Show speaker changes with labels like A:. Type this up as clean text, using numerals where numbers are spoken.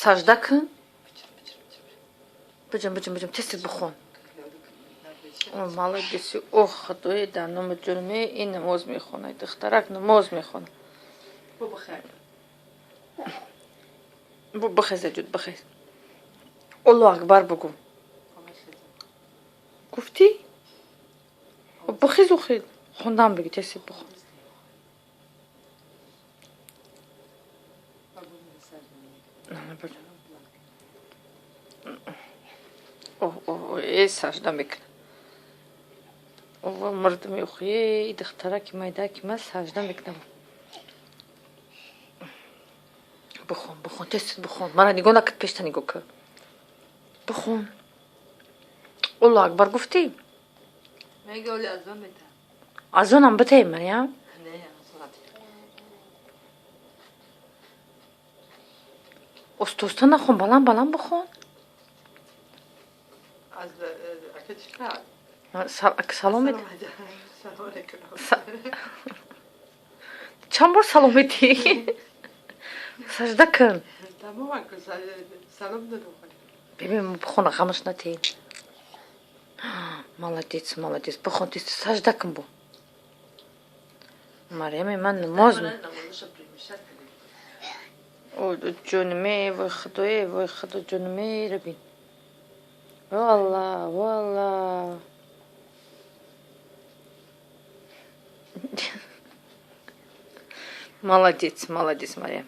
A: Сажда кун. Биҷам, биҷам, биҷам, тез тез бихон. О, молодец. Ох, худои, дар номи ҷурме ин намоз мехонад. Духтарак намоз мехонад. Бихез, ҷуд, бихез. Аллоҳу акбар бугӯ. Гуфтӣ? Бихез, охи. Хондан бигӣ, тез тез бихон. Оҳ, оҳ, э, сажда мекунад. Ова мардуми охи, э, духтараки майдаки ман сажда мекунам. Бихон, бихон, тез тез бихон. Мара нигоҳ накард, пешта нигоҳ кар. Бихон. Аллоҳу акбар гуфтӣ?
B: Мега оли азон мета.
A: Азонам битаи, Марьям?
B: Не, азон ати.
A: Оста-оста нахон, баланд баланд бихон.
B: Аз ака чӣ кард?
A: Салом мед.
B: Салом алейкум.
A: Чанд бор салом медиҳӣ? Сажда кун.
B: Тамом, салом додам.
A: Бибин, бихона, ғамаш натеҳ. Молодец, молодец. Бихон, тез сажда кун бо. Марьями ман намоз. О, ҷониме, вой худое, вой худо, ҷониме, рабин. О Аллах, о Аллах. Молодец, молодец, Марьям.